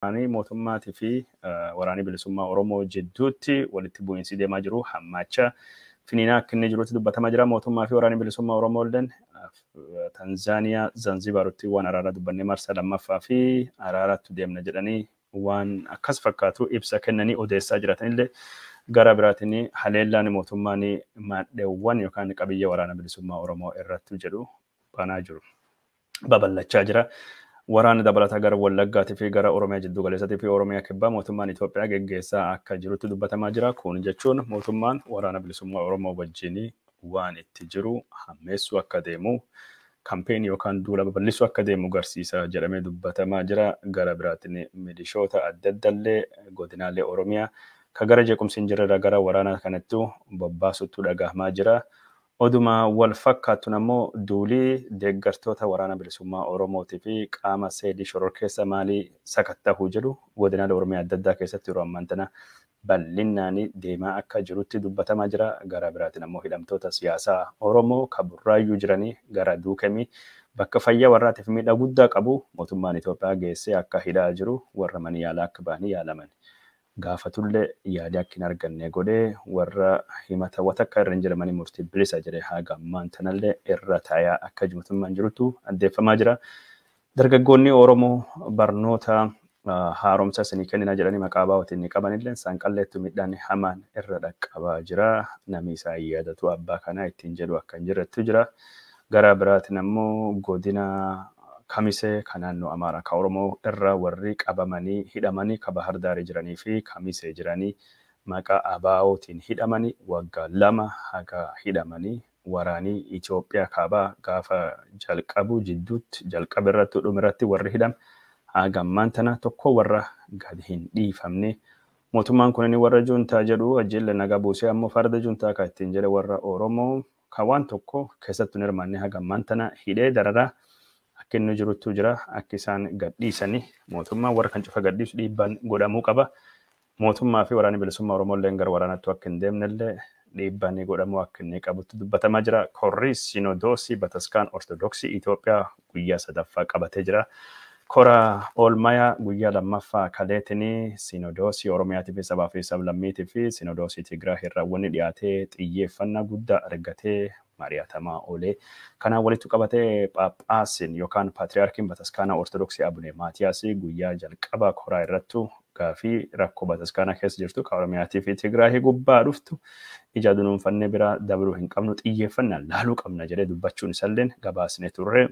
Mootummaatii fi waraanni bilisummaa Oromoo jidduutti walitti bu'iinsi deemaa jiru hammaacha finiinaa akka inni jirutti dubbatamaa jira. Mootummaa fi waraanni bilisummaa Oromoo illeen Tanzaaniyaa Zanzibaarutti waan araaraa dubbannee marsaa lammaffaa fi araaratti deemna jedhanii waan akkas fakkaatu ibsa kennanii odeessaa jiratanillee, gara biraatiin haleellaan mootummaan maadheewwan yookaan qabiyyee waraana bilisummaa Oromoo irratti jedhu banaa jiru. Babal'achaa jira. Waraanni dabalataa gara Wallaggaatii fi gara Oromiyaa jiddu galeessaatii fi Oromiyaa kibbaa mootummaan Itoophiyaa geggeessaa akka jirutti dubbatamaa jira. Kun jechuun mootummaan waraana bilisummaa Oromoo wajjin waan itti jiru hammeessuu akka deemu, kampeenii yookaan duula babal'isuu akka deemu garsiisa jedhamee dubbatamaa jira. Gara biraatiin milishoota adda addaallee godinaalee Oromiyaa ka gara jeequmsi hin jirre gara waraana kanatti bobbaasutu dhagahamaa jira. Oduma wal fakkaattuun ammoo duulii deeggartoota waraana bilisummaa Oromootii fi qaama seelii shororkeessa maalii sakattahuu jedhu godinaalee Oromiyaa adda addaa keessatti yeroo ammaan tana bal'inaan deemaa akka jirutti dubbatamaa jira. Gara biraatiin ammoo hidhamtoota siyaasaa Oromoo kan Burraayyuu jiranii gara Duukemii bakka fayyaa warraatiif miidhaa guddaa qabu mootummaan Itoophiyaa geessee akka hidhaa jiru, warra mana yaalaa akka ba'anii yaalaman gaafatullee yaadii akka hin arganne godhee, warra himata akka irra hin jiramanii murtii bilisa jedhee haga ammaan tanallee irra taayaa akka mootummaan jirutu addeeffamaa jira. Dargaggoonni Oromoo barnoota haaromsa isinii kennina jedhanii maqaa baa'ootiin ni qabanillee saanqalleettu miidhaan hamaan irra dhaqqabaa jira. Namni isaa yaadatu abbaa kanaa ittiin jedhu akka hin jirrettu jira. Gara biraatiin ammoo godina Kamisee kan naannoo Amaaraa kan Oromoo irra warri qabamanii hidhamanii ka Bahar Daarii jiranii fi Kamisee jiranii maqaa ABO'tiin hidhamanii waggaa 2 haga hidhamanii, waraanii Itoophiyaa kaabaa gaafa jalqabu jidduutti jalqaba irratti dhumirratti warri hidham haga ammaan tana tokko warra gadi hin dhiifamne. Mootummaan kun inni warra juntaa jedhu wajjin nagaa buusee, ammoo farda juntaa kan ittiin jedhe warra Oromoo kan waan tokko keessattuu hin hirmaanne haga ammaan tana hidhee dararaa akka inni jiruttu jira. Akka isaan gadhiisanii, mootummaan warra kan cufa gadhiisu dhiibbaan godhamuu qaba. Mootummaa fi waraanni bilisummaa Oromoo illee gara waraanaatti akka hin deemnellee dhiibbaan godhamuu akka inni qabutti dubbatamaa jira. Korri Sinodoosii Bataskaan Ortodoksii Itoophiyaa guyyaa sadaffaa qabatee jira. Kora oolmayaa guyyaa lammaffaa kaleetinii Sinodoosii Oromiyaatii fi sabaa fi sablammiitii fi Sinodoosii Tigraay irraa wanni dhiyaatee xiyyeeffannaa guddaa argatee mari'atamaa oolee. Kanaan walitti qabatee Phaaphaasiin yookaan Paatriyaarkiin Bataskaanaa Ortodoksii Abune Maatiyaas guyyaa jalqabaa koraa irrattu gaafii rakkoo bataskaanaa keessa jirtu kan Oromiyaatii fi Tigraay gubbaa dhuftu ija dunuunfannee bira dabruu hin qabnu, xiyyeeffannaan laaluu qabna jedhee dubbachuun isalleen gabaasne turre.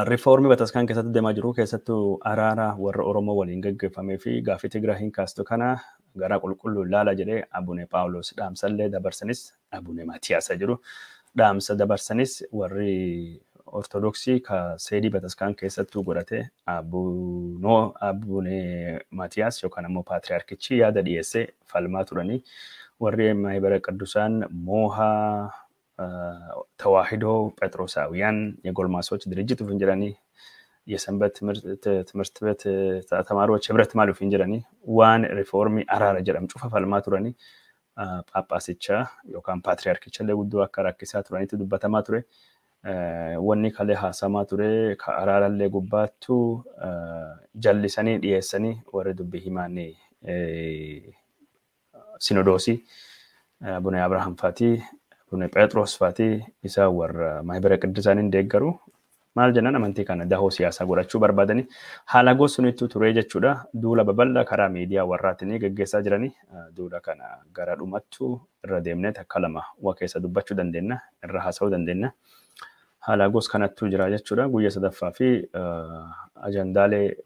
Rifoormii bataskaan keessatti deemaa jiru keessattuu araara warra Oromoo waliin gaggeeffamee fi gaafii Tigraay hin kaastu kana gara qulqulluu laala jedhee Abune Paawulos dhaamsallee dabarsanis, Abune Maatiyaas jiru dhaamsa dabarsanis, warri Ortodoksii ka seedii bataskaan keessattuu godhate Abunoo Abune Maatiyaas yookaan ammoo Paatriyaarkichi yaada dhiyeessee falmaa turanii, warri Maahibara Qeddusaan Moohaa ተዋሂዶ ጴጥሮሳውያን የጎልማሶች ድርጅት ufin jedhanii የሰንበት ትምህርት ቤት ተማሪዎች ህብረት maal ufin jedhanii waan rifoormii araara jedhamu cufa falmaa turanii, Phaaphaasicha yookaan Paatriyaarkicha illee guddoo akka rakkisaa turanitti dubbatamaa ture. Wanni kalee haasamaa ture ka araarallee gubbaattu jallisanii dhiyeessanii warri dubbii himaan Sinodoosii Abune Abrahaam faatii Abune Phexros faatii isaa warra Maahibara Qiddusaaniin deeggaru maal jennaan amantii kana dahoo siyaasaa godhachuu barbaadanii haala gosunittu ture jechuudha. Duula babal'aa karaa miidiyaa warraatiin geggeessaa jiranii duula kana gara dhumattu irra deemnee takka lama waa keessa dubbachuu dandeenya, irra haasa'uu dandeenya. Haala gos kanattu jira jechuudha. Guyyaa sadaffaa fi ajandaalee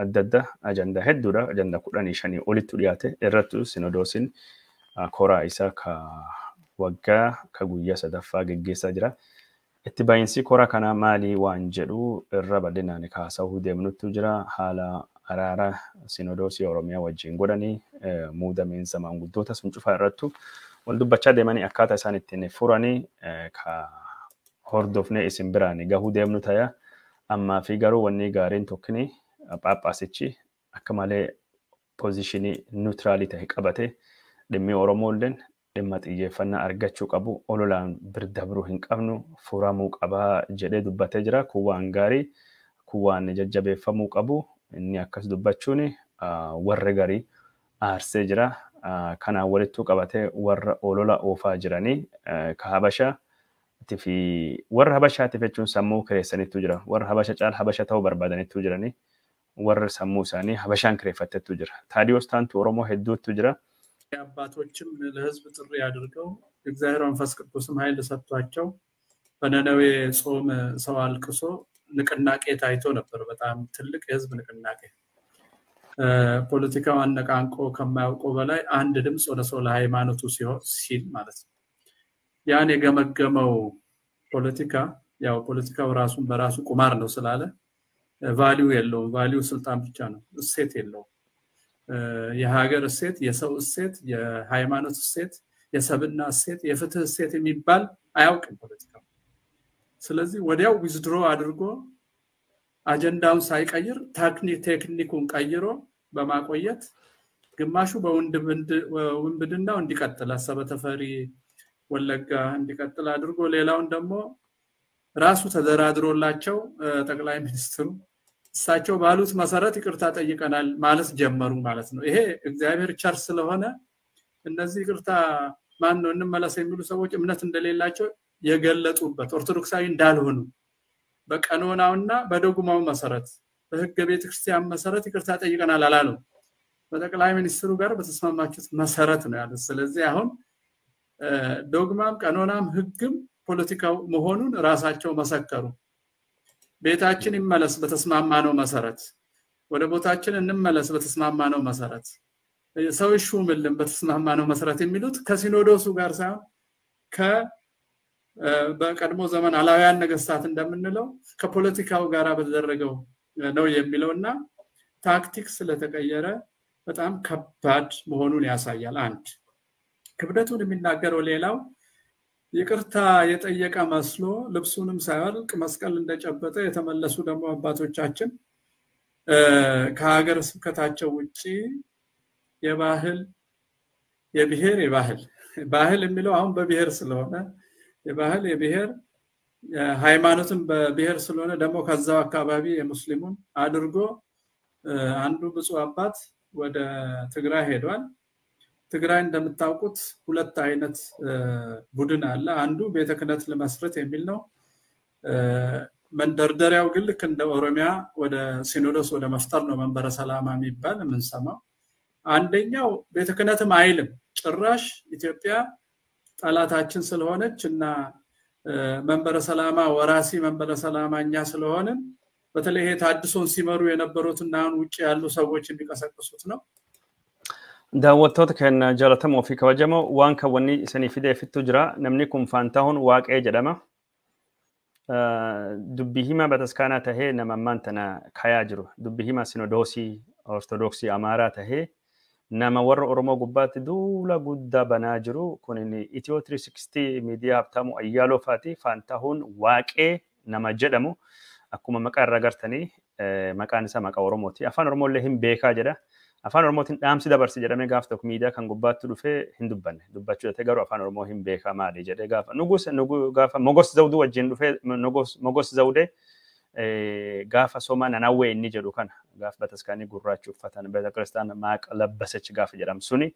adda addaa, ajandaa hedduudha. Ajandaa 15 olittu dhiyaate irrattu sinodoosiin koraa isaa ka waggaa ka guyyaa sadaffaa geggeessaa jira. Itti baay'insi kora kana maalii waan jedhu irra bal'inaan kaasa'uu deemnuttu jira. Haala araara sinodoosii Oromiyaa wajjin godhanii, muudamiinsa maanguddoota sun cufaa irrattu wal dubbachaa deemanii akkaataa isaan ittiin furanii ka hordofnee isin biraan gahuu deemnu taya. Ammaa fi garuu wanni gaariin tokkini Phaaphaasichi akka malee poozishinii niwutiraalii ta'e qabate, dhimmi Oromoo illeen dhimma xiyyeeffannaa argachuu qabu, ololaan bir dabruu hin qabnu, furamuu qabaa jedhee dubbatee jira. Kun waan gaarii, kun waan jajjabeeffamuu qabu. Inni akkas dubbachuun warra garii aarsee jira. Kanaan walittuu qabatee warra olola oofaa jiranii ka Habashaa fi warra Habashaatiif jechuun sammuu kireessanittu jira. Warra Habasha caala Habasha ta'uu barbaadanittu jiranii warra sammuu isaanii Habashaan kireeffattettu jira. Taadiyoos taantu Oromoo hedduuttu jira. አባቶችም ለህዝብ ጥሪ አድርገው እግዚአብሔር መንፈስ ቅዱስም ኃይል ሰጥቷቸው በነነዌ ጾም ሰው አልቅሶ ንቅናቄ ታይቶ ነበር። በጣም ትልቅ የህዝብ ንቅናቄ። ፖለቲካው አነቃንቆ ከማያውቀው በላይ አንድ ድምፅ ወደ ሰው ለሃይማኖቱ ሲል ማለት ነው። ያን የገመገመው ፖለቲካ ያው ፖለቲካው ራሱን በራሱ ቁማር ነው ስላለ value የለውም። Value ስልጣን ብቻ ነው፣ እሴት የለውም። የሀገር እሴት፣ የሰው እሴት፣ የሃይማኖት እሴት፣ የሰብና እሴት፣ የፍትህ እሴት የሚባል አያውቅም ፖለቲካው። ስለዚህ ወዲያው withdraw አድርጎ አጀንዳውን ሳይቀይር ቴክኒኩን ቀይሮ በማቆየት ግማሹ በውንብድናው እንዲቀጥል አሰበ ተፈሪ ወለጋ እንዲቀጥል አድርጎ ሌላውን ደግሞ ራሱ ተደራድሮላቸው ጠቅላይ ሚኒስትሩ እሳቸው ባሉት መሰረት ይቅርታ ጠይቀናል ማለት ጀመሩ ማለት ነው። ይሄ እግዚአብሔር ቸር ስለሆነ እነዚህ ይቅርታ ማን ነው እንመለስ የሚሉ ሰዎች እምነት እንደሌላቸው የገለጡበት ኦርቶዶክሳዊ እንዳልሆኑ በቀኖናውና በዶግማው መሰረት በህገ ቤተክርስቲያን መሰረት ይቅርታ ጠይቀናል አላሉ። በጠቅላይ ሚኒስትሩ ጋር በተስማማችሁት መሰረት ነው ያሉት። ስለዚህ አሁን ዶግማም ቀኖናም ህግም ፖለቲካው መሆኑን ራሳቸው መሰከሩ። ቤታችን ይመለስ በተስማማነው መሰረት፣ ወደ ቦታችን እንመለስ በተስማማነው መሰረት፣ ሰው ይሹምልን በተስማማነው መሰረት የሚሉት ከሲኖዶሱ ጋር ሳይሆን በቀድሞ ዘመን አላውያን ነገስታት እንደምንለው ከፖለቲካው ጋር በተደረገው ነው የሚለውና ታክቲክ ስለተቀየረ በጣም ከባድ መሆኑን ያሳያል። አንድ ክብደቱን የሚናገረው ሌላው ይቅርታ የጠየቀ መስሎ ልብሱንም ሳይወልቅ መስቀል እንደጨበጠ የተመለሱ ደግሞ አባቶቻችን ከሀገር ስብከታቸው ውጪ የባህል የብሔር የባህል ባህል የሚለው አሁን በብሔር ስለሆነ የባህል የብሔር ሃይማኖትን በብሔር ስለሆነ ደግሞ ከዛው አካባቢ የሙስሊሙን አድርጎ አንዱ ብፁዕ አባት ወደ ትግራይ ሄዷል። ትግራይ እንደምታውቁት ሁለት አይነት ቡድን አለ። አንዱ ቤተ ክህነት ለመስረት የሚል ነው። መንደርደሪያው ግን ልክ እንደ ኦሮሚያ ወደ ሲኖዶስ ወደ መፍጠር ነው፣ መንበረ ሰላማ የሚባል የምንሰማው። አንደኛው ቤተ ክህነትም አይልም ጭራሽ ኢትዮጵያ ጠላታችን ስለሆነች እና መንበረ ሰላማ ወራሲ መንበረ ሰላማ እኛ ስለሆንን በተለይ ይሄ ታድሶን ሲመሩ የነበሩትና አሁን ውጭ ያሉ ሰዎች የሚቀሰቅሱት ነው። Daawwattoota keenya jaallatamoo fi kabajamoo waan kan wanni isinii fidee fittu jira. Namni kun Faantahuun Waaqee jedhama. Dubbii himaa bataskaanaa tahee nama ammaan tana kayaa jiru. Dubbii himaa sinodoosii Ortodoksii Amaaraa tahee nama warra Oromoo gubbaatti duula guddaa banaa jiru. Kun Itiyoo 360 miidiyaa Habtaamuu Ayyaaloo faati. Faantahuun Waaqee nama jedhamu. Akkuma maqaa irraa gartanii maqaan isaa maqaa Oromooti. Afaan Oromoo illee hin beekaa jedha. Afaan Oromootiin dhaamsi dabarsi jedhamee gaaf tokko miidiyaa kan gubbaatti dhufee hin dubbanne. Dubbachuu dhatee garuu afaan Oromoo hin beekaa maali jedhee gaafa Nugus gaafa Mogos Zawduu wajjin dhufee Mogos Zawdee gaafa somaa Nanawwee inni jedhu kana gaafa bataskaanii gurraacha uffatan beeta maaqa labbasech gaafa jedhamu suni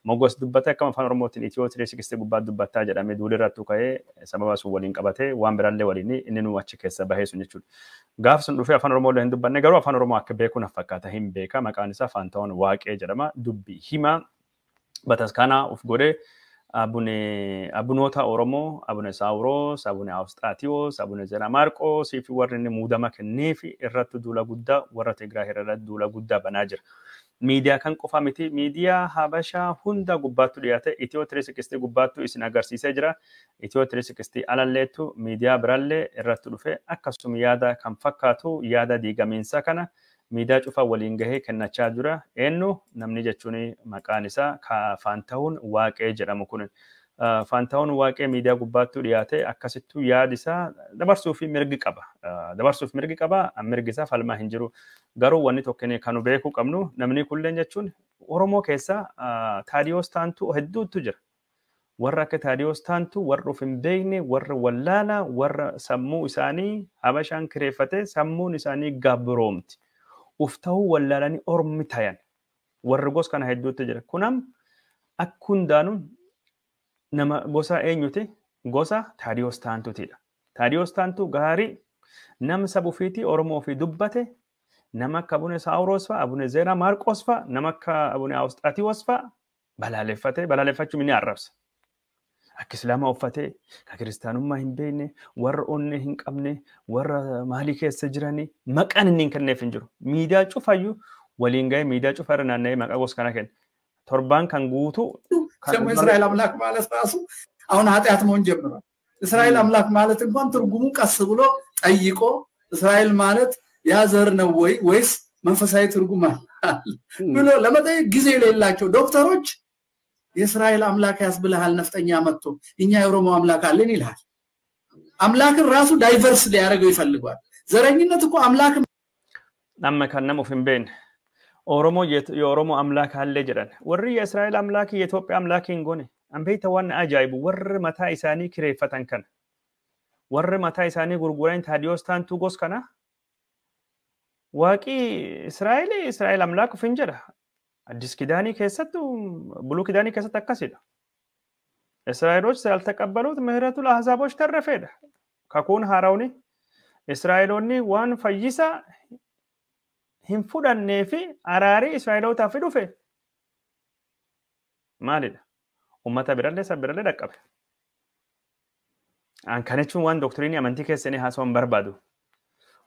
Mogos dubbatee akkama afaan Oromootiin Itiyoo 360 gubbaatti dubbattaa jedhamee duulirratti ka'ee sababa sun waliin qabatee waan biraallee waliin inni nu achi keessa bahee sun jechuudha. Gaafa sun dhufee afaan Oromoo illee hin dubbanne garuu afaan Oromoo akka beeku na fakkaata hin beeka maqaan isaa Faantahuun Waaqee jedhama. Dubbii himaa bataskaanaa of godhee abunoota Oromoo abune Saawuroos abune Awusxaatiyoos abune Zena Maarqoos fi warri inni muudama kenneefi irratti duula guddaa warra Tigraay irratti duula guddaa banaa jira. Miidiyaa kan qofa miti miidiyaa Habashaa hunda gubbaattu dhiyaate Itiyoo 360 gubbaattu isin agarsiisee jira. Itiyoo 360 alalleettu miidiyaa birallee irratti dhufe akkasuma yaada kan fakkaatu yaada diigamiinsa kana miidiyaa cufaa waliin gahee kennachaa jira. Eenyu namni jechuun maqaan isaa Faantahuun Waaqee jedhamu kun. Faantahuun Waaqee miidiyaa gubbaattu dhiyaate akkasittuu yaadi isaa dabarsuuf mirgi qaba. Dabarsuuf mirgi qaba mirgi isaa falmaa hin jiru. Garuu wanni tokko kan beekuu qabnu namni kulleen jechuun Oromoo keessa Taadiyoos taantu hedduutu jira. Warra akka Taadiyoos taantu warra of hin beekne warra wallaalaa warra sammuu isaanii Habashaan kireeffate sammuun isaanii gabroomti. Uf ta'uu wallaalanii ormi tayan. Warri gosa kana hedduutti jira. Kunam akka hundaanuu nama gosa eenyuti? Gosa Taadiyoos Taantuutidha. Taadiyoos Taantuu gaarii nama saba ofiitii Oromoo ofii dubbate, nama akka Abune Saawuroos fa'a, Abune Zeeraa Maarqoos fa'a, nama akka Abune Awusxaatiyoos fa'a balaaleffatee, balaaleffachuun ni arrabsa. Akka Islaamaa uffatee, ka kiristaanummaa hin beekne, warra onnee hin qabne, warra maalii keessa jiranii maqaan inni hin kenneef hin jiru. Miidiyaa cufayyuu waliin gahee miidiyaa cufa irra naanna'ee maqaa gosa kana kenna. Torbaan kan guutuu ስሙ እስራኤል አምላክ ማለት ራሱ አሁን ኃጢአት መሆን ጀምሯል። እስራኤል አምላክ ማለት እንኳን ትርጉሙ ቀስ ብሎ ጠይቆ እስራኤል ማለት ያ ዘር ነው ወይ ወይስ መንፈሳዊ ትርጉም አለ ብሎ ለመጠየቅ ጊዜ የሌላቸው ዶክተሮች የእስራኤል አምላክ ያስብልሃል፣ ነፍጠኛ መጥቶ እኛ የኦሮሞ አምላክ አለን ይልሃል። አምላክን ራሱ diverse ሊያደርገው ይፈልጓል። ዘረኝነት እኮ አምላክ Amma kan nama of hin beekne Oromoo የኦሮሞ አምላክ አለ jedhan. Warri የእስራኤል አምላክ የኢትዮጵያ አምላክ hin goone. An beekta, waan ajaa'ibu warri mataa isaanii kireeffatan kana. Warri mataa isaanii gurguran Taadiyoos Taantuu gos kana. Waaqii Israa'el Israa'el አምላክ of hin jedha. አዲስ ኪዳኒ keessattu ብሉይ ኪዳኒ keessatti akkasidha. እስራኤሎች ስላልተቀበሉት ምህረቱ ለአሕዛቦች ተረፈ jedha. Kakuun haaraawni Israa'eloonni waan fayyisaa hin fudhannee fi araarii Israa'elootaaf dhufe maalidha? Uummata birallee saba birallee dhaqqabe. An kana jechuun waan doctrine amantii keessanii haasawaan barbaadu.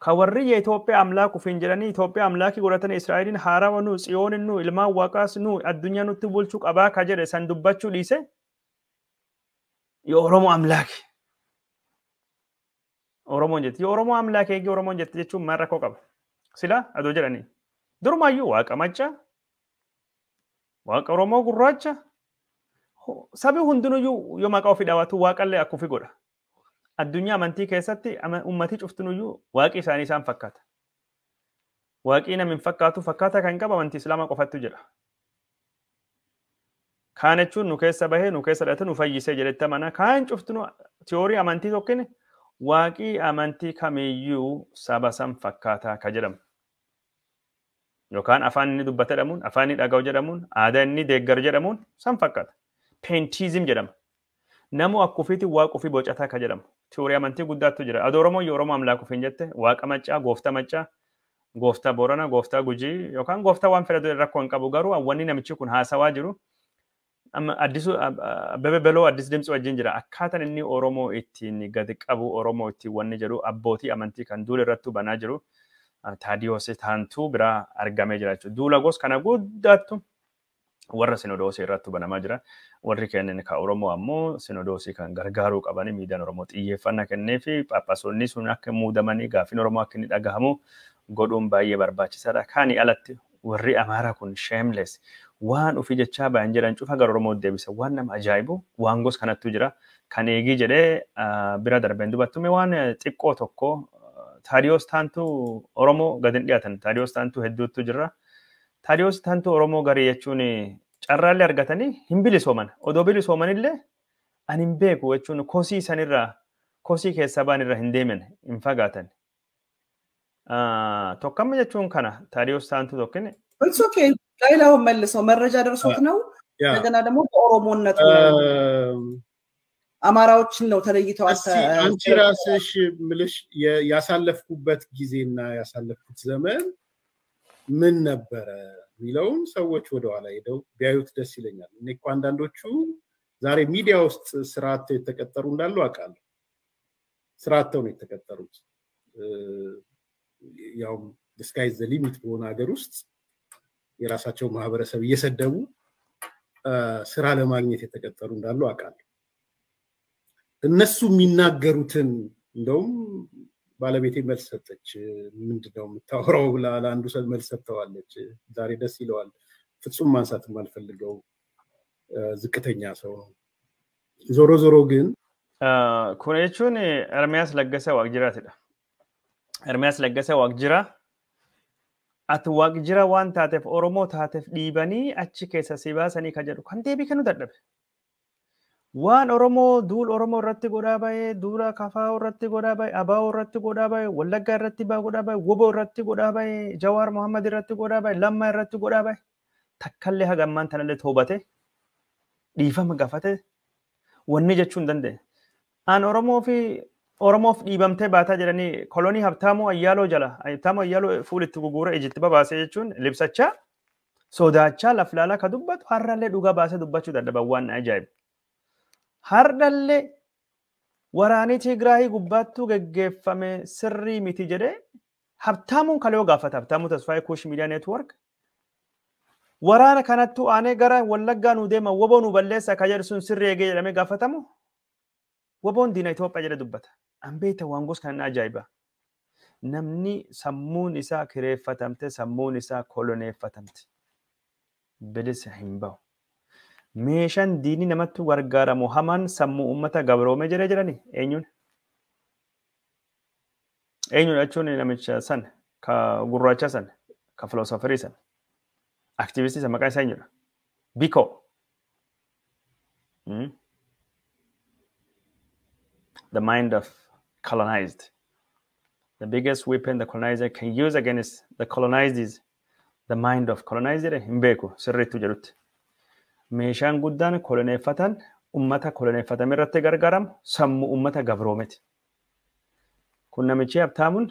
Ka warri የኢትዮጵያ አምላክ ufiin jedhanii Itoophiyaa አምላክ godhatanii Israa'eliin haarawa nu Tsiyoonin nu ilmaan waaqaas nu addunyaa nutti bulchuu qabaa ka jedhe san dubbachuu dhiise የኦሮሞ አምላክ Oromoon jetti. የኦሮሞ አምላክ eegi Oromoon jetti jechuun maal rakkoo qaba? Sila adoo jedhanii. Durumaayyuu waaqa macca, waaqa Oromoo gurraacha, sabi hundinuyyuu yoo maqaa ofii dhawaatu waaqallee akka ofii godha. Addunyaa amantii keessatti uummatii cuftinuyyuu waaqi isaanii isaan fakkaata. Waaqii namni hin fakkaatu fakkaataa kan qabu amantii Islaamaa qofattu jira. Kaan jechuun nu keessa bahee nu keessa dhalate nu fayyisee jedhetti amana. Kaan cuftinu theory amantii tokkine waaqii amantii kamiyyuu saba san fakkaataa ka jedhamu. Yookaan afaan inni dubbate jedhamuun, afaan inni dhaga'u jedhamuun, aadaa inni deeggaru jedhamuun san fakkaata. Pantheism jedhama. Namu akka ofiitti waaqa ofii bocataa ka jedhamu. Theory amantii guddaatu jira. Adoo Oromoo yoo Oromoo አምላክ ofiin jette waaqa maccaa, gooftaa maccaa, gooftaa Boorana, gooftaa Gujii yookaan gooftaa waan fedhatu rakkoo hin qabu, garuu wanni namichi kun haasawaa jiru amma Addisu Abbebe Beloo Addis Dimtsi wajjin jira. Akkaataan inni Oromoo ittiin gadi qabu, Oromoo ittiin wanni jedhu, abbootii amantii kan duula irratti banaa jiru Taadiyoos Taantuu biraa argamee jira jechuudha. Duula gos kana guddaattu warra sinodoosii irratti banamaa jira. Warri kennan ka Oromoo ammoo sinodoosii kan gargaaruu qabanii miidiyaan Oromoo xiyyeeffannaa kennee fi Phaaphaasonni sun akka muudamanii gaaffiin Oromoo akka inni dhagahamu godhuun baay'ee barbaachisaadha. Kaani alatti warri Amaaraa kun shameless waan ofii jechaa bayan jedhan cufa gara Oromoo deebisa. Waan nama ajaa'ibu waan gos kanattu jira. Kan eegii jedhee bira darbeen dubattume waan xiqqoo tokko Taadiyoos Taantuu Oromoo gadi hin dhiyaatan. Taadiyoos Taantuu hedduutu jira. Taadiyoos Taantuu Oromoo garii jechuun carraallee argatanii hin bilisooman. Odoo bilisoomanillee ani hin beeku jechuun kosii sanirraa kosii keessaa ba'an irra hin deeman, hin fagaatan. Tokkamma jechuun kana Taadiyoos Taantuu tokkine It's okay. ሌላውን መልሰው መረጃ ደርሶት ነው። እንደገና ደግሞ በኦሮሞነቱ ነው። አማራዎችን ነው ተለይተው እስቲ አንቺ ራስሽ ምልሽ ያሳለፍኩበት ጊዜና ያሳለፍኩት ዘመን ምን ነበረ የሚለውን ሰዎች ወደኋላ ሄደው ቢያዩት ደስ ይለኛል። እኔ እኮ አንዳንዶቹ ዛሬ ሚዲያ ውስጥ ስራ አጥተው የተቀጠሩ እንዳሉ አውቃለሁ። ስራ አጥተው ነው የተቀጠሩት። ያውም sky the limit በሆነ ሀገር ውስጥ የራሳቸው ማህበረሰብ እየሰደቡ ስራ ለማግኘት የተቀጠሩ እንዳሉ አውቃለሁ። እነሱ የሚናገሩትን እንደውም ባለቤቴ መልስ ሰጠች። ምንድነው የምታወራው ብላ ለአንዱ ሰው መልስ ሰጥተዋለች። ዛሬ ደስ ይለዋል። ፍጹም ማንሳት የማልፈልገው ዝቅተኛ ሰው ነው። ዞሮ ዞሮ ግን Kun jechuun Ermiyaas Laggasee Waaqjiraatidha. Ermiyaas Laggasee Waaqjiraa ati Waaqjira waan taateef Oromoo taateef dhiibanii achi keessa si baasanii ka jedhu kan deebii kennuu dadhabe. Waan Oromoo duul Oromoo irratti godhaa bahe, duula Kafaa irratti godhaa bahe, Abaa'oo irratti godhaa bahe, Wallaggaa irratti godhaa bahe, Woboo irratti godhaa bahe, Jawaar Mohammad irratti godhaa bahe, Lammaa irratti godhaa bahe. Takkallee haga ammaan tanallee toobate dhiifama gaafate wanni jechuu hin dandeenye. An Oromoo fi Oromoof dhiibamtee baataa jedhanii kolonii Habtaamuu Ayyaaloo jala Habtaamuu Ayyaaloo fuulitti guguura ijitti babaasee jechuun libsachaa sodaachaa laflaalaa ka dubbatu har'allee dhugaa baasee dubbachuu dadhaban waan ajaa'ibu. Har'allee waraanii Tigraayii gubbaattuu geggeeffame sirrii miti jedhee Habtaamuun kalee gaafata. Habtaamuu Tasfaayee Kuush Miidiyaa Neetwoork. Waraana kanattuu aanee gara Wallaggaa nu deema woboo nu balleessa ka jedhu sun sirrii eegee jedhamee gaafatamu woboon diina Itoophiyaa jedhee dubbata. An beekta waan gosa kana ajaa'iba. Namni sammuun isaa kireeffatamte, sammuun isaa koloneeffatamte. Bilisa hin bahu. Meeshaan diinni namatti gargaaramu hamaan sammuu uummata gabroome jedhee jedhani eenyuun? Eenyuun jechuun namicha san ka gurraacha san ka filoosofarii san aktiivistii san maqaan isaa eenyudha? Biko. The mind of colonized. The biggest weapon the colonizer can use against the colonized is the mind of colonizer. Hin beeku sirriittu jedhutti. Meeshaan guddaan koloneeffatan ummata koloneeffatame irratti gargaaramu sammuu ummata gabroometi. Kun namichi Habtaamuun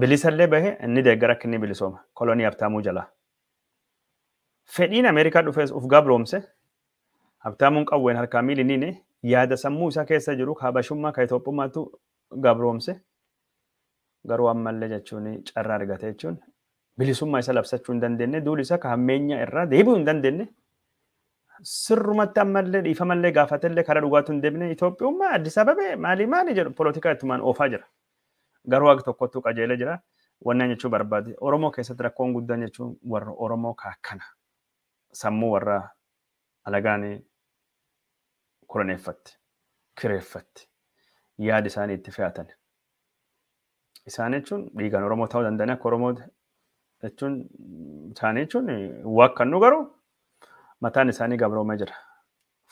bilisallee bahe inni deeggara akka inni bilisooma kolonii Habtaamuu jalaa. Fedhiin Ameerikaa dhufees uf gabroomse. Habtaamuun qawween harkaa miiliniin yaada sammuu isaa keessa jiru habashummaa ka Itoophummaatu gabroomse. Garuu ammallee jechuun carraa argate jechuun bilisummaa isa labsachuu hin dandeenye, duuli isa ka hammeenya irraa deebi'uu hin dandeenye, sirrumatti ammallee dhiifamallee gaafatellee karaa dhugaatu hin deebine. Itoophiyummaa Addis Ababee maali maali jedhu polotikaa ittumaan oofaa jira. Garuu akka tokkottuu qajeelee jira. Wannan jechuu barbaade Oromoo keessatti rakkoon guddaan jechuun warra Oromoo kaakkana sammuu warra alagaan koloneeffatte, kireeffatte, yaada isaanii itti fe'atan. Isaan jechuun dhiigaan Oromoo ta'uu danda'an, akka Oromoo jechuun isaanii jechuun waaqannu, garuu mataan isaanii gabroomee jira.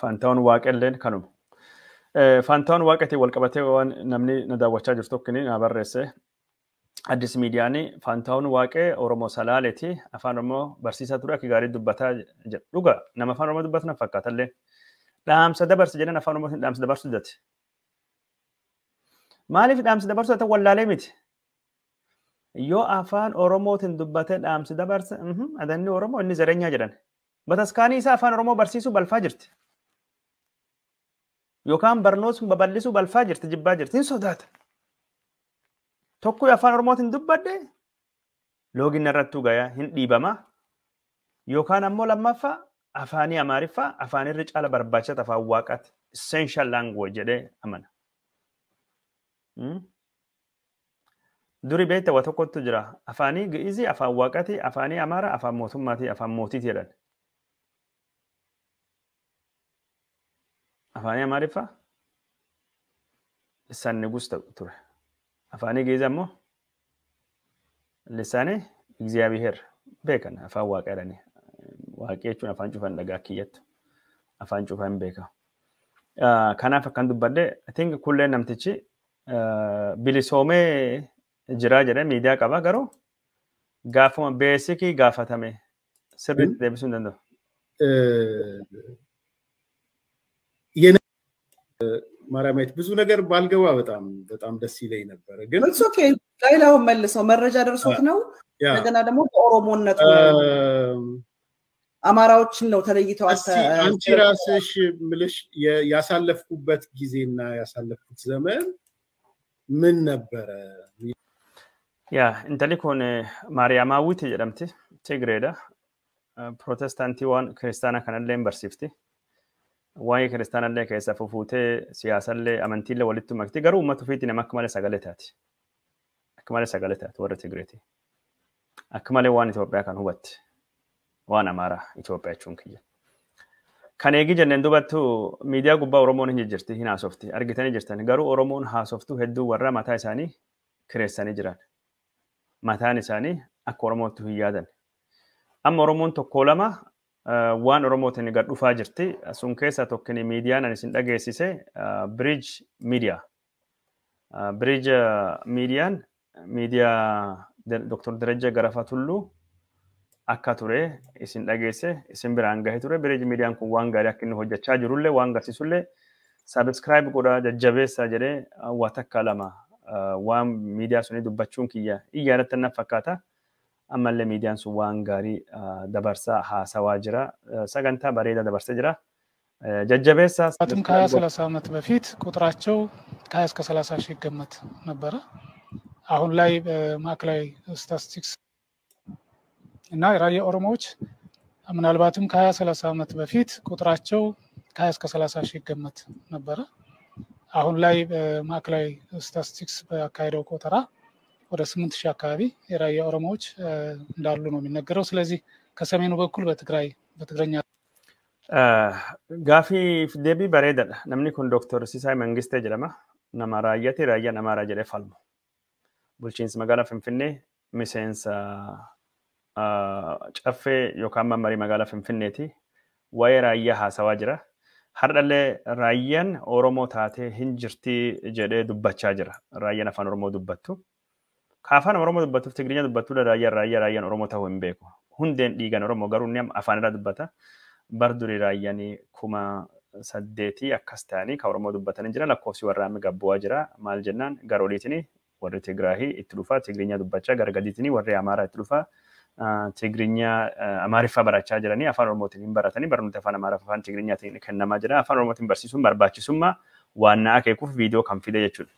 Faantaawwan Waaqelleen kanuma. Faantaawwan Waaqeetiin wal qabatee waan namni na daawwachaa jiru tokko na barreesse. Addis Miidiyaan Faantaawwan Waaqee Oromoo Salaaleeti, afaan Oromoo barsiisaa ture, akka gaarii dubbataa jedha. Dhuga nama afaan Oromoo dubbatu na fakkaatallee. Dhaamsa dabarse jedhan, afaan Oromootiin dhaamsa dabarsuu didate. Maaliif dhaamsa dabarsuu didate? Wallaalee miti. Yoo afaan Oromootiin dubbatee dhaamsi dabarse adanni Oromoo inni zareenyaa jedhan. Bataskaanii isaa afaan Oromoo barsiisuu balfaa jirti. Yookaan barnoota babal'isuu balfaa jirti, jibbaa jirti, hin sodaata. Tokko afaan Oromootiin dubbadde looginna irrattuu gayaa hin dhiibama. Yookaan ammoo lammaffaa afaanii Amaariffaa afaan irri caala barbaachata, afaan Waaqaati. Essential language jedhee amana. Duri beekta waa tokkotu jira. Afaanii Gi'izii afaan Waaqaati, afaanii Amaaraa afaan mootummaati, afaan mootiiti jedhan. Afaanii Amaariffaa lisaan nigus ture. Afaanii Gi'izii ammoo lisaanii Egziyaabiheer beekan, afaan Waaqaa jedhanii. Waaqii jechuun afaan cufan dhagaa kiyyattu. Afaan cufan hin beeka. Kanaaf akkan dubbadde, I think kulleen namtichi bilisoomee jira jedhee miidiyaa qaba, garuu gaafuma beesikii gaafatame sirriitti deebisuu hin danda'u. ማርያማዊት ብዙ ነገር ባልገባ በጣም በጣም ደስ ይለኝ ነበረ። ግን Okay, ሌላውን መልሰው መረጃ ደርሶት ነው። እንደገና ደግሞ በኦሮሞነቱ አማራዎችን ነው ተለይተው። አንቺ ራስሽ ምልሽ ያሳለፍኩበት ጊዜና ያሳለፍኩት ዘመን ምን ነበረ? Yaa, intalli kun Maariyaamaawwiti jedhamti. Tigreedha. Protestaantii waan kiristaanaa kanallee hin barsiifti. Waa'ee kiristaanallee keessa fufuutee siyaasallee amantiillee walitti makti. Garuu uummata ofiitti nama akka malee sagalee taati. Akka malee sagalee taati warra Tigreeti. Akka malee waan Itoophiyaa kan hubatti. Waan Amaaraa Itoophiyaa jechuun kiyya. Kan eegi jenneen dubattu miidiyaa gubbaa Oromoon hin jijjiirti, hin haasofti. Argitanii jirtan, garuu Oromoon haasoftu hedduu warra mataa isaanii kireessanii jiran. Mataan isaanii akka Oromootti hin yaadan. Amma Oromoon tokko lama Waan Oromootiin gad dhufaa jirti. Sun keessaa tokkini miidiyaan ani isin dhageessise Bridge Media. Bridge Miidiyaan miidiyaa Dr. Derejje Garafa Tulluu akka ture isin dhageesse isin biraan gahe ture. Bridge Miidiyaan kun waan gaarii akka inni hojjechaa jirullee waan agarsiisullee subscribe godhaa jajjabeessaa jedhee waa takka lama waan miidiyaa suni dubbachuun kiyya iyyaadatti na fakkaata. Ammallee miidiyaan sun waan gaarii dabarsaa haasawaa jira. Sagantaa bareedaa dabarsaa jira. Jajjabeessa. ከ20 30 ዓመት በፊት ቁጥራቸው ከ20 እስከ 30 ሺህ ይገመት ነበረ። አሁን ላይ በማዕከላዊ ስታቲስቲክስ እና የራያ ኦሮሞዎች ምናልባትም ከ20 30 ዓመት በፊት ቁጥራቸው ከ20 እስከ 30 ሺህ ይገመት ነበረ። አሁን ላይ በማዕከላዊ ስታቲስቲክስ በአካሄደው ቆጠራ ወደ 8000 አካባቢ የራያ ኦሮሞዎች እንዳሉ ነው የሚነገረው። ስለዚህ ከሰሜኑ በኩል በትግራይ በትግረኛ Gaafii deebii bareedaadha. Namni kun Dr. Sisaay Mangistee jedhama. Nama raayyaati raayyaan Amaaraa jedhee falmu. Bulchiinsi magaalaa Finfinnee miseensa caffee yookaan mammarii magaalaa Finfinneeti. Waa'ee raayyaa haasawaa jira. Har'allee raayyaan Oromoo taatee hin jirti jedhee dubbachaa jira. Raayyaan afaan Oromoo dubbattu. Ka afaan Oromoo dubbattuuf Tigirinya dubbattudha raayyaan Oromoo ta'uu hin beeku. Hundeen dhiigan Oromoo garuu inni afaan irraa dubbata. Bar durii raayyaan 8,000 akkas ta'anii ka Oromoo dubbatanii jira. Lakkoofsi warra amma gabbu'aa jira. Maal jennaan gara oliitiin warri Tigraahii itti dhufaa Tigirinya dubbachaa gara gadiitiin warri Amaaraa itti dhufaa Tigirinya Amaariffaa barachaa jiranii afaan Oromootiin hin baratanii barnoota afaan Amaaraa afaan Tigirinyaatiin kennamaa jira. Afaan Oromootiin barsiisuun barbaachisummaa waan na akeekuuf viidiyoo kan fide jechuudha.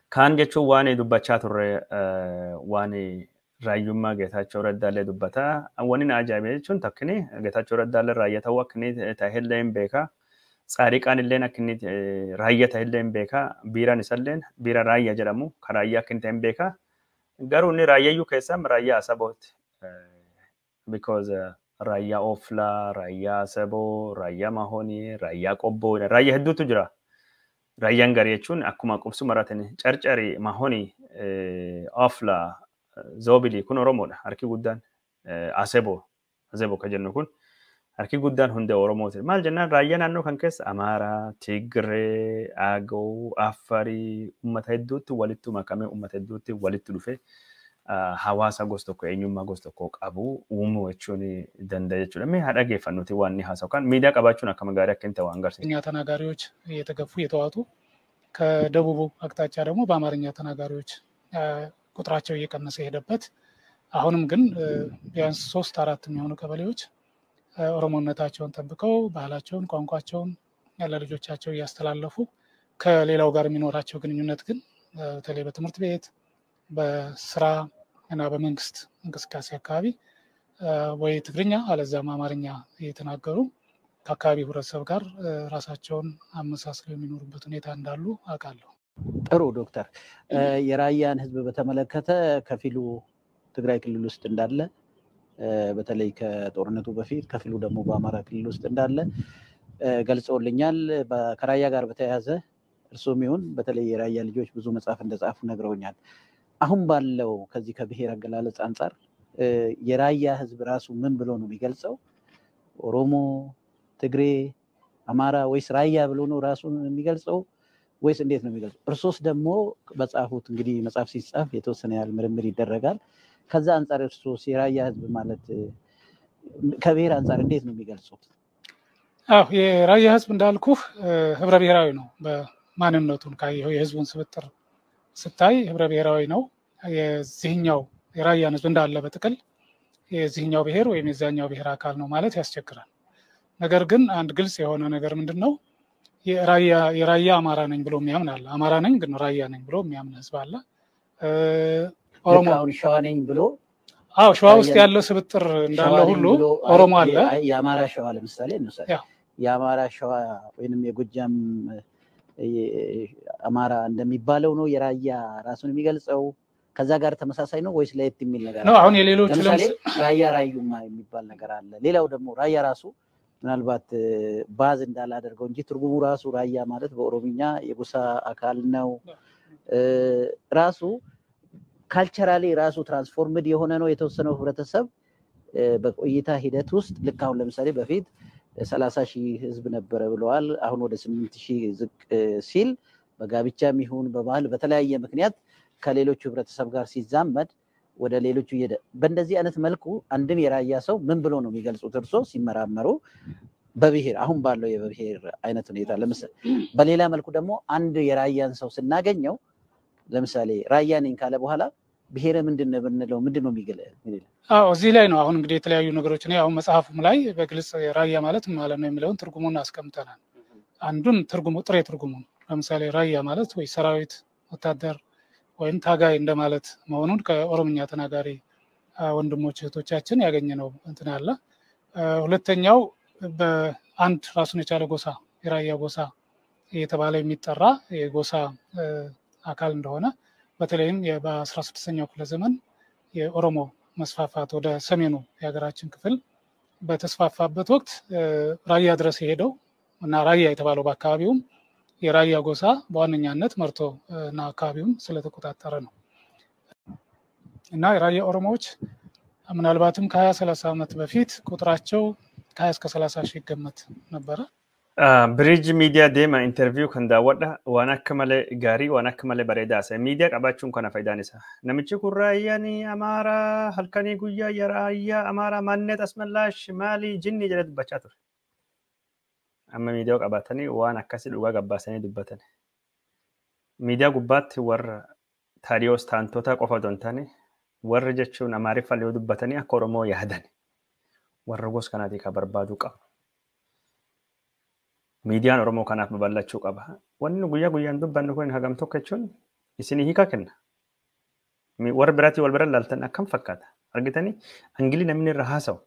Kaan jechuun waan dubbachaa turre waan raayyummaa Geetaachoo Raddaallee dubbataa. Wanni na ajaa'ibe jechuun takkini Geetaachoo Raddaallee raayyaa ta'uu akka inni ta'ellee hin beekaa. Tsaariqaan illeen akka inni raayyaa ta'ellee hin beekaa. Biiraan isalleen biira raayyaa jedhamu kan raayyaa akka inni ta'e hin beekaa. Garuu inni raayyayyuu keessaa raayyaa Asabooti. Because raayyaa Oflaa, raayyaa Asaboo, raayyaa Mahoonii, raayyaa Qobboo, raayyaa hedduutu jira. Raayyaan garii jechuun akkuma qubsuma irratti Carcarii, Mahoonii, Oflaa, Zoobilii kun Oromoodha. Harki guddaan Aseboo, Aseboo kan jennu kun harki guddaan hundee Oromooti. Maal jennaan raayyaa naannoo kan keessa Amaaraa, Tigree, Agoo, Affarii uummata hedduutti walitti makamee uummata hedduutti walitti dhufee hawaasa gosa tokko eenyummaa gosa tokko qabu uumuu jechuun danda'a jechuudha. Mee haa dhaggeeffannuti waan inni haasa'u kan miidiyaa qabaachuun akkama gaarii akka hin ta'u waan agarsiisa. እኛ ተናጋሪዎች እየተገፉ እየተዋጡ ከደቡቡ አቅጣጫ ደግሞ በአማርኛ ተናጋሪዎች ቁጥራቸው እየቀነሰ የሄደበት አሁንም ግን ቢያንስ 3 4 የሚሆኑ ቀበሌዎች ኦሮሞነታቸውን ጠብቀው ባህላቸውን ቋንቋቸውን ለልጆቻቸው እያስተላለፉ ከሌላው ጋር የሚኖራቸው ግንኙነት ግን በተለይ በትምህርት ቤት በስራ እና በመንግስት እንቅስቃሴ አካባቢ ወይ ትግርኛ አለዛም አማርኛ እየተናገሩ ከአካባቢው ህብረተሰብ ጋር ራሳቸውን አመሳስለው የሚኖሩበት ሁኔታ እንዳሉ አውቃለሁ። ጥሩ ዶክተር፣ የራያን ህዝብ በተመለከተ ከፊሉ ትግራይ ክልል ውስጥ እንዳለ በተለይ ከጦርነቱ በፊት ከፊሉ ደግሞ በአማራ ክልል ውስጥ እንዳለ ገልጸውልኛል። ከራያ ጋር በተያያዘ እርሶም ይሁን በተለይ የራያ ልጆች ብዙ መጽሐፍ እንደጻፉ ነግረውኛል። አሁን ባለው ከዚህ ከብሔር አገላለጽ አንፃር የራያ ህዝብ ራሱ ምን ብሎ ነው የሚገልጸው? ኦሮሞ፣ ትግሬ፣ አማራ ወይስ ራያ ብሎ ነው ራሱን የሚገልጸው ወይስ እንዴት ነው የሚገልጸው? እርሶስ ደግሞ በጻፉት እንግዲህ መጽሐፍ ሲጻፍ የተወሰነ ያህል ምርምር ይደረጋል። ከዛ አንፃር እርሶስ የራያ ህዝብ ማለት ከብሔር አንፃር እንዴት ነው የሚገልጹት? አዎ የራያ ህዝብ እንዳልኩህ ህብረ ብሔራዊ ነው። በማንነቱን ካየኸው የህዝቡን ስብጥር ስታይ ህብረ ብሔራዊ ነው። የዚህኛው የራያን ህዝብ እንዳለ በጥቅል የዚህኛው ብሔር ወይም የዛኛው ብሔር አካል ነው ማለት ያስቸግራል። ነገር ግን አንድ ግልጽ የሆነ ነገር ምንድነው የራያ አማራ ነኝ ብሎ የሚያምን አለ። አማራ ነኝ ግን ራያ ነኝ ብሎ የሚያምን ህዝብ አለ። ኦሮሞ ሸዋ ነኝ ብሎ አዎ ሸዋ ውስጥ ያለው ስብጥር እንዳለ ሁሉ ኦሮሞ አለ። የአማራ ሸዋ ለምሳሌ እንውሰድ። የአማራ ሸዋ ወይንም የጎጃም አማራ እንደሚባለው ነው የራያ ራሱን የሚገልጸው? ከዛ ጋር ተመሳሳይ ነው ወይስ ለየት የሚል ነገር ነው? አሁን የሌሎቹ ለምሳሌ ራያ ራዩማ የሚባል ነገር አለ። ሌላው ደግሞ ራያ ራሱ ምናልባት ባዝ እንዳላደርገው እንጂ ትርጉሙ ራሱ ራያ ማለት በኦሮምኛ የጎሳ አካል ነው። ራሱ culturally ራሱ transformed የሆነ ነው። የተወሰነው ህብረተሰብ በቆይታ ሂደት ውስጥ ልክ አሁን ለምሳሌ በፊት 30 ሺህ ህዝብ ነበረ ብለዋል። አሁን ወደ 8 ሺህ ዝቅ ሲል በጋብቻም ይሁን በባህል በተለያየ ምክንያት ከሌሎቹ ህብረተሰብ ጋር ሲዛመድ ወደ ሌሎቹ እየሄደ በእንደዚህ አይነት መልኩ አንድን የራያ ሰው ምን ብሎ ነው የሚገልጹት እርሶ ሲመራመሩ በብሔር አሁን ባለው የብሔር አይነት ሁኔታ? ለምሳሌ በሌላ መልኩ ደግሞ አንድ የራያን ሰው ስናገኘው ለምሳሌ ራያ ነኝ ካለ በኋላ ብሔረ ምንድን ነው ብንለው ምንድን ነው የሚገለ? አዎ፣ እዚህ ላይ ነው አሁን እንግዲህ የተለያዩ ነገሮች እኔ አሁን መጽሐፉም ላይ በግልጽ ራያ ማለት ምን ማለት ነው የሚለውን ትርጉሙን አስቀምጠናል። አንዱን ትርጉሙ ጥሬ ትርጉሙን ለምሳሌ ራያ ማለት ወይ ሰራዊት፣ ወታደር ወይም ታጋይ እንደማለት መሆኑን ከኦሮምኛ ተናጋሪ ወንድሞች እህቶቻችን ያገኘነው እንትን አለ። ሁለተኛው በአንድ ራሱን የቻለ ጎሳ የራያ ጎሳ እየተባለ የሚጠራ የጎሳ አካል እንደሆነ፣ በተለይም በ16ኛው ክፍለ ዘመን የኦሮሞ መስፋፋት ወደ ሰሜኑ የሀገራችን ክፍል በተስፋፋበት ወቅት ራያ ድረስ የሄደው እና ራያ የተባለው በአካባቢውም የራያ ጎሳ በዋነኛነት መርቶ እና አካባቢውን ስለተቆጣጠረ ነው። እና የራያ ኦሮሞዎች ምናልባትም ከ20 30 ዓመት በፊት ቁጥራቸው ከ20 እስከ 30 ሺህ ይገመት ነበረ። Bridge Media deema interview kan daawwadha. Waan akka malee gaarii, waan akka malee bareedaa haasa'e. Miidiyaa qabaachuun kana faayidaan isaa. Namichi kun raayyaan Amaaraa halkanii guyyaa raayyaa Amaaraa ማንነት አስመላሽ maalii jinni jedhee dubbachaa ture. Amma miidiyaa qabaatanii waan akkasii dhugaa gabbaasanii dubbatan. Miidiyaa gubbaatti warra taadiyoos taantota qofa otoo hin taane, warri jechuun Amaariffaa yoo dubbatanii akka Oromoo yaadan warra gosa kanaatii kan barbaaduu qabu. Miidiyaan Oromoo kanaaf babal'achuu qaba. Wanni guyyaa guyyaan dubbannu kun hagam tokko jechuun isinii hiika kenna. Warra biraatii wal bira ilaaltan akkam fakkaata? Argitanii angilii namni irra haasa'u.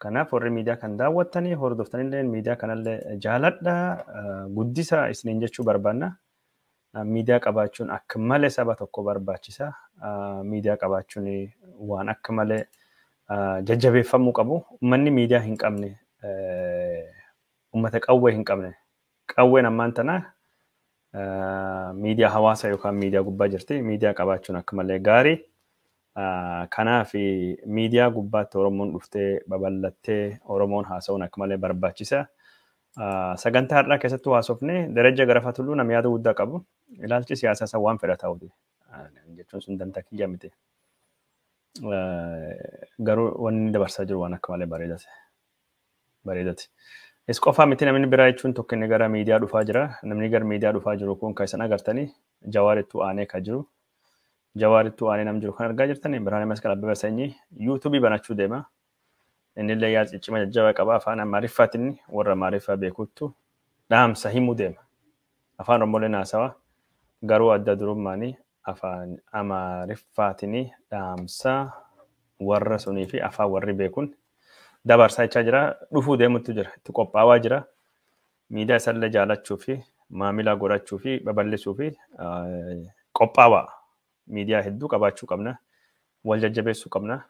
Kanaaf warri miidiyaa kan daawwattanii hordoftanillee miidiyaa kanallee jaaladha, guddisa isiniin jechuu barbaanna. Miidiyaa qabaachuun akka malee saba tokko barbaachisa. Miidiyaa qabaachuun waan akka malee jajjabeeffamuu qabu. Uummanni miidiyaa hin qabne uummata qawwee hin qabne. Qawween ammaan tana miidiyaa hawaasaa yookaan miidiyaa gubbaa jirti. Miidiyaa qabaachuun akka malee gaarii. Kanaaf miidiyaa gubbaatti Oromoon dhuftee babal'attee Oromoon haasa'uun akka malee barbaachisa. Sagantaa har'aa keessattuu haasofne Darajja Garafa Tulluu nama yaada guddaa qabu. Ilaalchi siyaasaa isaa waan fedha ta'uti. Jechuun sun dantaa kiyya miti. Garuu wanni dabarsaa jiru waan akka malee bareedate. Bareedate. Is qofaa miti, namni biraa jechuun tokko inni gara miidiyaa dhufaa jira. Namni gara miidiyaa dhufaa jiru kun kan isin agartanii Jawaarittuu aanee kan jiru. Jawaarittuu aanee nam jiru kan argaa jirtanii Birhaanee Masqal Abbabee Sanyii yuutuubii banachuu deema. Innillee yaada ciccima jajjabaa qaba. Afaan Amaariffaatiin warra Amaariffaa beekuttu dhaamsa himuu deema. Afaan Oromooleen haasawa. Garuu adda durummaanii afaan Amaariffaatiin dhaamsa warra sunii fi afaan warri beekuun dabarsaa jechaa jira. Dhufuu deemutu jira. Itti qophaawaa jira. Miidiyaa isallee jaalachuu fi maamila godhachuu fi babal'isuu fi qophaawaa. Miidiyaa hedduu qabaachuu qabna. Wal jajjabeessuu qabna.